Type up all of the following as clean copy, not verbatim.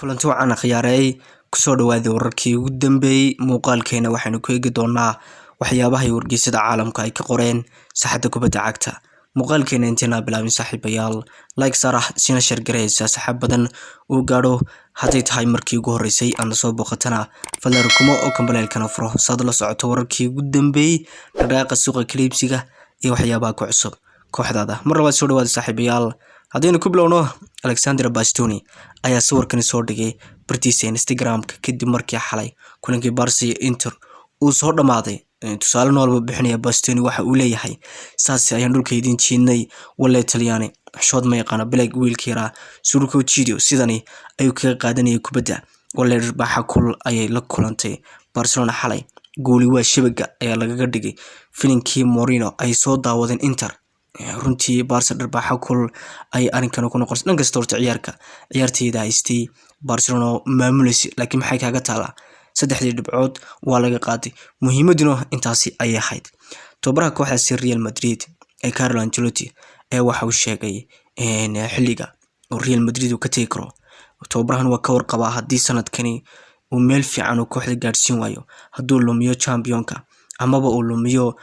Kulanti wacan akhyaareey, kusoo dhawaada wararkii ugu dambeeyey. Muuqaalkeena waxaynu ku eegi doonaa waxyaabaha ay wargeysyada caalamka ay ka qoreen saxadda kubadda cagta. Muuqaalkeena intaynaa bilaabin, saaxiibayaal, like saarah, sina share garaysa saxaab badan uu gaadho. Hadday tahay markii ugu horreysay aadna soo booqatana, fadlan rukumo oo kambaleelkana furo saad la socoto wararkii ugu dambeeyey, dhaqdhaqaaqa suuqa kala iibsiga iyo waxyaabaha ku cusub kooxdaada. Mar labaad soo dhawaada, saaxiibayaal. Haddaynu ku bilowno, Alexander Bastoni ayaa sawirkani soo dhigay bartiisa Instagramka kadib markii xalay kulankii Barca iyo Inter uu soo dhammaaday. Tusaale noolba bixinaya Bastoni, waxa uu leeyahay: "Saas ayaan dhulka idin jiidnay, walle Talyaani xishood ma yaqaano." Bilag wiilka yaraa surko jiidio sidani ayuu kaga qaadanayay kubadda. Walle dharbaaxa kul ayay la kulantay Barcelona xalay. Gooli waa shabaga ayaa lagaga dhigay filinkii Mourinho ay soo daawadeen Inter. Runtii Barca dharbaaxa kul ay arrinkan ku noqonaysa. Dhan kasta horta ciyaarka ciyaarteyda haystay Barcelona oo maamulaysa, laakiin maxay kaaga taalaa? Saddexdii dhibcood waa laga qaaday, muhiimaduna intaasi ayay ahayd. Tababaraha kooxdaasi Real Madrid ee Carlo Ancelotti ee waxa uu sheegay xilliga oo Real Madrid uu ka tegi karo. Tababarahan waa ka warqabaa haddii sanadkani uu meel fiican uu kooxda gaadhsiin waayo, hadduu lumiyo championka amaba uu lumiyo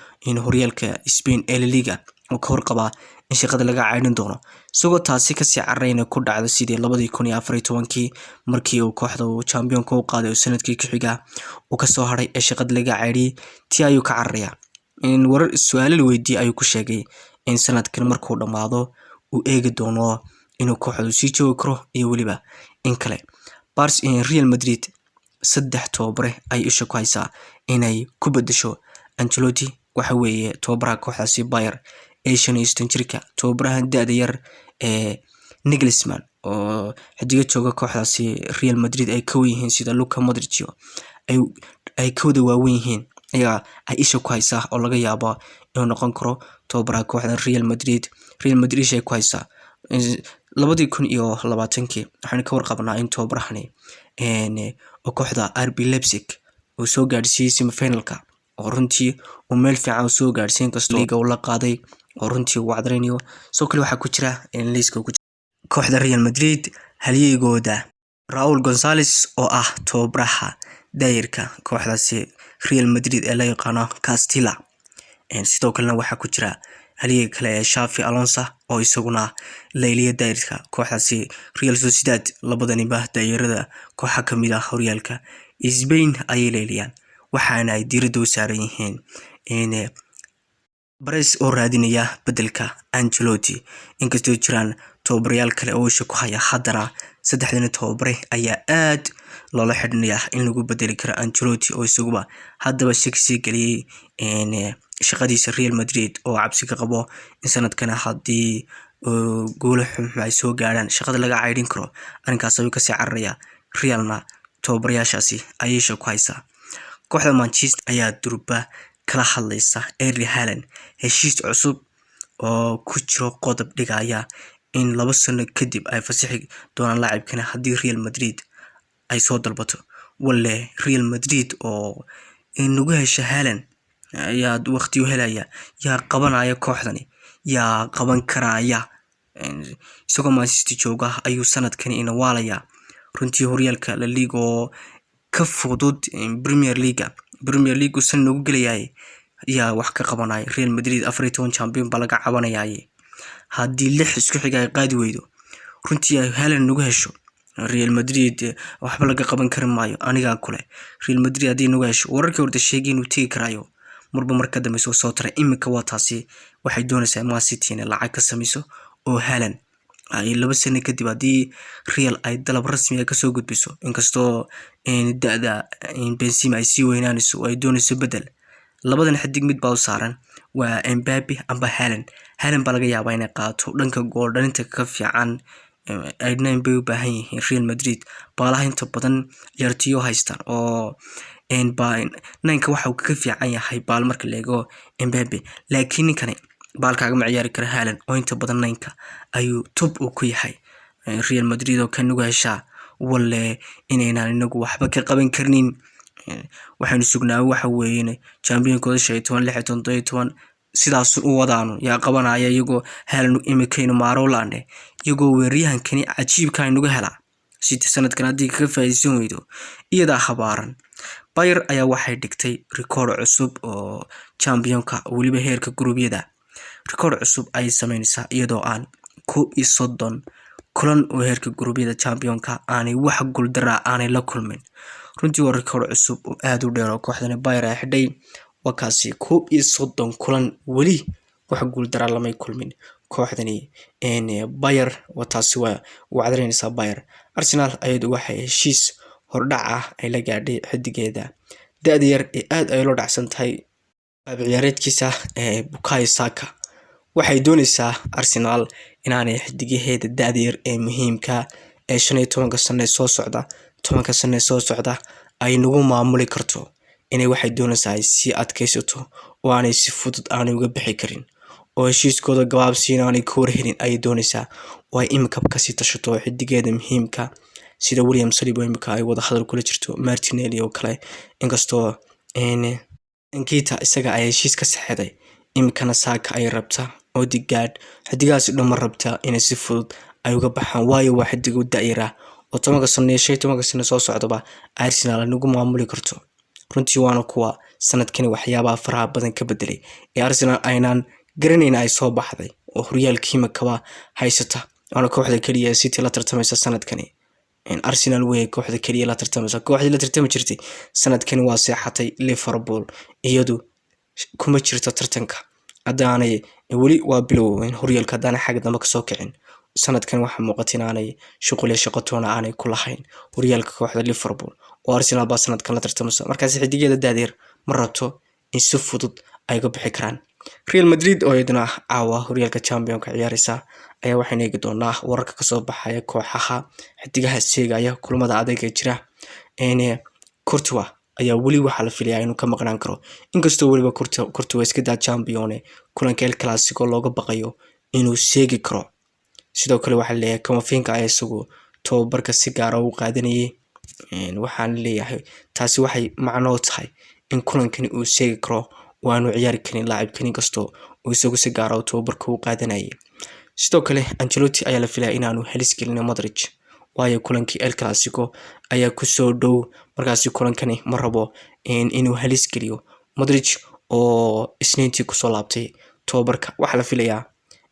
horyaalka Spain ee La Liga, uu ka warqabaa in shaqada laga caydhin doono, isagoo taasi kasii cararayna ku dhacdo sidii 2014-kii, markii uu kooxda uu championka u qaaday oo sanadkii ku xiga uu kasoo haray ee shaqada laga caydhiyey. Tii ayuu ka cararayaa. Warar su-aalo la weydiiyey ayuu ku sheegay in sanadkan markuu dhammaado uu eegi doono inuu kooxdu sii joogi karo iyo weliba in kale. Real Madrid saddex tababare ay isha ku haysaa inay ku bedesho Ancelotti. Waxa weeye tababaraha kooxdaasi Bayer ee 35 jirka, tababarahan da-da yar ee Nagelsmann, oo xidiga jooga kooxdaasi Real Madrid ay ka wen yihiin, sida Luka Modric ay ka wada waawen yihiin, ayaa ay isha ku haysaa oo laga yaabo inuu noqon karo tababaraha kooxda Real Madrid. Real Madrid isha ay ku haysaa. 2020-kii waxaynu ka warqabnaa in tababarahani oo kooxda RB Leipzig uu soo gaadhsiiyey semifinalka, oo runtii uu meel fiican soo gaadhsiin kastoo liiga uu la qaaday, oo runtii uu wacdaraynayo. Sidoo kale waxaa ku jira liiska ku kooxda Real Madrid halyeygooda Raul Gonzalez, oo ah tababaraha daayirka kooxdaasi Real Madrid ee la yaqaano Castilla. Sidoo kalena waxaa ku jira halyeyga kale ee Xavi Alonso, oo isaguna layliya daayirka kooxdaasi Real Sociedad. Labadaniba daayirada kooxa kamid ah horyaalka Spain ayay leyliyaan, waxaana ay diiradda u saaran yihiin Perez oo raadinaya bedelka Ancelotti. Inkastoo jiraan tababarayaal kale oo isha ku haya, haddana saddexdani tababare ayaa aad loola xidhinaya in lagu bedeli karo Ancelotti, oo isaguba haddaba shaki sii geliyey shaqadiisa Real Madrid, oo cabsi ka qabo in sanadkana haddii guulo xunxun ay soo gaadhaan shaqada laga caydhin karo. Arrinkaas ayuu kasii cararaya. Realna tababarayaashaasi ayay isha ku haysaa. Kooxda Manchester ayaa durba kala hadlaysa Erling Haaland heshiis cusub oo ku jiro qodob dhigaya in 2 sano kadib ay fasixi doonaan laacibkani haddii Real Madrid ay soo dalbato. Walle Real Madrid oo inagu hesha Haaland ayaa waqti u helaya. Yaa qabanaya kooxdani? Yaa qaban karaya? Isagoo Manchester jooga ayuu sanadkani ina waalaya. Runtii horyaalka La Liga oo ka fudud Premier League, Premier League san nagu gelayay, yaa wax ka qabanaya Real Madrid? 14 champion baa laga cabanayay. Haddii lix isku xiga ay qaadi weydo, runtii ay Haaland nagu hesho Real Madrid, waxba laga qaban kari maayo. Anigaa kule, Real Madrid haddii nagu hesho, wararkii horta sheegay inuu tegi karayo marba marka dambe soo taray. Imika waa taasi, waxay doonaysaa Man City inay lacag ka samayso oo Haaland ay 2 sano kadib, haddii Real ay dalab rasmi ah kasoo gudbiso, inkastoo da-da Benzema ay sii weynaanayso oo ay doonayso bedel. Labadan xidig mid baa u saaran, waa Mbappe amba Haaland. Haaland baa laga yaabaa inay qaato, dhanka gool dhalinta ka fiican. Nine bay u baahan yihiin Real Madrid, baalaha inta badan ciyaartiyo haystaan, oo nineka waxa uu kaga fiican yahay baal marka la eego Mbappe, laakiin ninkani baalkaagama ciyaari kara Haaland, oo inta badan nineka ayuu top uu ku yahay. Real Madrid oo kan nagu heshaa, walle inaynaan inagu waxba ka qaban karnin. Waxaynu sugnaa waxa weeye championkooda 15, 16, 17 sidaas u wadaanu. Yaa qabanaya iyagoo Haaland imikaynu maarowlaane, iyagoo weeraryahankani cajiibka inagu helaa? City sanadkan haddii kaga faa'iideysan weydo, iyadaa habaaran. Bayer ayaa waxay dhigtay rikoor cusub oo championka, weliba heerka guruubyada. Rikoor cusub ayay sameynaysaa iyadoo aan 31 kulan oo heerka guruubyada championka aanay wax guuldaraa aanay la kulmin. Runtii waa rikoor cusub oo aada u dheer oo kooxdani Bayer ay xidhay. Waa kaasi 31 kulan, weli wax guuldaraa lamay kulmin kooxdani Bayer. Taasi waa wacdareynaysaa Bayer. Arsenal ayadu waxay heshiis hordhac ah ay la gaadhay xidigeeda da-da yar ee aada ay loo dhacsan tahay qaab ciyaareedkiisa ee Bukayo Saka. Waxay dooneysaa Arsenal inaanay xidigaheeda da-da yar ee muhiimka ee 15-ka sano ee soo socda, 10-ka sano ee soo socda ay nagu maamuli karto, inay waxay doonaysaa ay sii adkeysato oo aanay si fudud aanay uga bixi karin, oo heshiiskooda gabaabsiin aanay ka warhelin ayay doonaysaa, oo ay imika kasii tashato xidigeeda muhiimka sida William Saliba, imika ay wada hadal kula jirto, Martinelli oo kale, inkastoo Nketiah isaga ay heshiis ka saxeeday, imikana Saka ay rabtaa, Odegaard, xidigahaasi dhan ma rabtaa inay si fudud ay uga baxaan, waayo waa xidigo da-yar ah oo 10-ka sano iyo 15-ka sano soo socdaba Arsenal ay nagu maamuli karto. Runtii waana kuwa sanadkani waxyaabaha faraha badan ka bedelay ee Arsenal aynaan garanayn ay soo baxday oo horyaalka imikaba haysata, waana kooxda keliya ee City la tartamaysa sanadkani. Arsenal wey kooxda keliya la tartamaysa. Kooxdii la tartami jirtay sanadkani waa seexatay. Liverpool iyadu kuma jirto tartanka, haddaanay weli waa bilow horyaalka, haddaanay xagga dambe kasoo kicin sanadkan waxaa muuqata inaanay shuqul iyo shaqo toona aanay ku lahayn horyaalka kooxda Liverpool, oo Arsenal baa sanadkan la tartamaysa. Markaas xidigyada daadeer ma rabto in si fudud ay uga bixi karaan. Real Madrid oo iyaduna caawa horyaalka championka ciyaareysa ayaa waxaynu eegi doonaa wararka kasoo baxaya kooxaha xidigaha seegaya kulamada adag ee jira. Courtois ayaa weli waxaa la filayaa inuu ka maqnaan karo, inkastoo weliba Courtois iska daa champion kulanka El Clasico looga baqayo inuu seegi karo. Sidoo kale waxaa leeyahay Camavinga ayaa isagu tababarka si gaara u qaadanayay. Waxaan leeyahay taasi waxay macnoo tahay in kulankani uu seegi karo oo aanu ciyaari karin laacibkan, inkastoo uu isagu si gaara u tababarka u qaadanayay. Sidoo kale Ancelotti ayaa la filaya inaanu halis gelin Modric, waayo kulankii El Clasico ayaa kusoo dhow. Markaasi kulankani ma rabo inuu halis geliyo Modric oo Isniintii kusoo laabtay tababarka. Waxaa la filayaa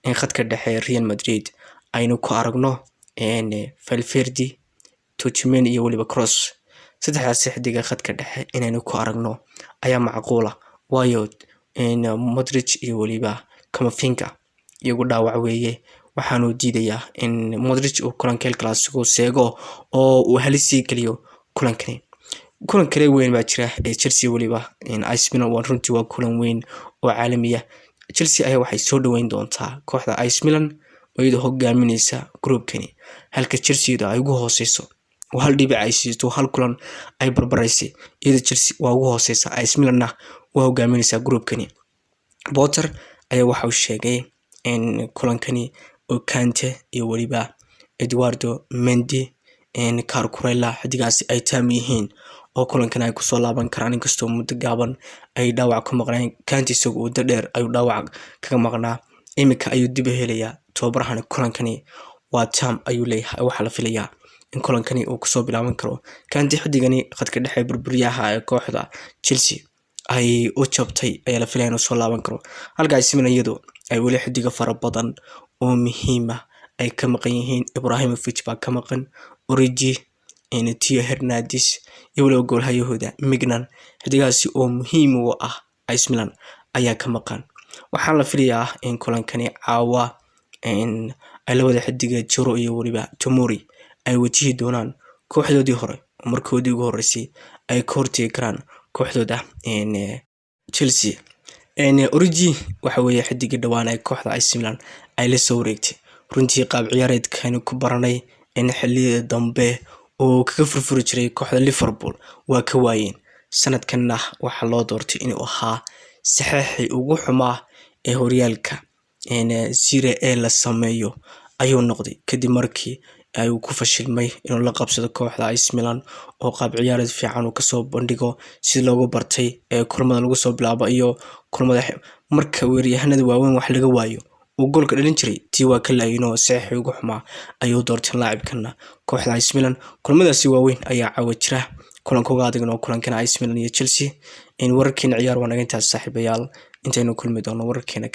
in khadka dhexe Real Madrid aynu ku aragno Valverde, Tchouameni iyo weliba Kroos. Saddexdaasi xidiga khadka dhexe inaynu ku aragno ayaa macquula, waayo Modric iyo weliba Camavinga iyagu dhaawac weeye. Waxaanu diidayaa in Modric uu kulanka El Clasico seego oo uu halis sii geliyo kulankani. Kulan kale weyn baa jira ee Chelsea weliba AC Milan. Waa runtii waa kulan weyn oo caalamiya. Chelsea ayaa waxay soo dhaweyn doontaa kooxda AC Milan oo iyadoo hogaamineysa groupkani, halka Chelsea ay ugu hooseyso oo hal dhibic ay siisto, hal kulan ay barbaraysay. Iyada Chelsea waa ugu hooseysa, AC Milanna waa hogaamineysaa groupkani. Potter ayaa waxa uu sheegay in kulankani oo Kante iyo weliba Eduardo Mendy, Cucurella, xidigaasi ay taam yihiin oo kulankan ay kusoo laaban karaan, inkastoo muddo gaaban ay dhaawac ku maqneen. Kante isagu muddo dheer ayuu dhaawac kaga maqnaa, iminka ayuu dib u helayaa. Tababarahani kulankani waa tam ayuu leeyahay. Waxaa la filayaa in kulankani uu kusoo bilaaban karo Kante. Xidigani khadka dhexe burburyaha ee kooxda Chelsea ay u jabtay ayaa la filaya inuu soo laaban karo, halka AC Milan iyadu ay weli xidigo fara badan oo muhiim ah ay ka maqan yihiin. Ibrahimovic baa ka maqan, Origi, Theo Hernandez iyo weliba goolhayahooda Maignan. Xidigahaasi oo muhiim u ah AC Milan ayaa ka maqan. Waxaa la filayaa in kulankani caawa ay labada xidiga Giroud iyo weliba Tomori ay wajihi doonaan kooxdoodii hore oo markoodii ugu horeysay ay ka hortegi karaan kooxdooda Chelsea. Origi waxa weeye xidigii dhawaan ay kooxda AC Milan ay la soo wareegtay. Runtii qaab ciyaareedkani ku baranay in xilliyada dambe uu kaga furfuri jiray kooxda Liverpool waa ka waayeen. Sanadkanna waxaa loo doortay inuu ahaa saxeexii ugu xumaa ee horyaalka Serie A la sameeyo ayuu noqday, kadib markii ay ku fashilmay inuu la qabsado kooxda AC Milan oo qaab ciyaareed fiican uu kasoo bandhigo si loogu bartay ee kulamada lagu soo bilaabo iyo kulamada marka weeraryahanada waaweyn wax laga waayo. Uu goolka dhalin jiray tii waa ka laayinoo saxiixii ugu xumaa ayuu doortay laacibkana kooxda AC Milan. Kulamadaasi waaweyn ayaa caawa jira. Kulanka uga adagna oo kulankana AC Milan iyo Chelsea. In wararkeena ciyaar waa naga intaas, saaxiibayaal. Intaynu kulmi doono wararkeena.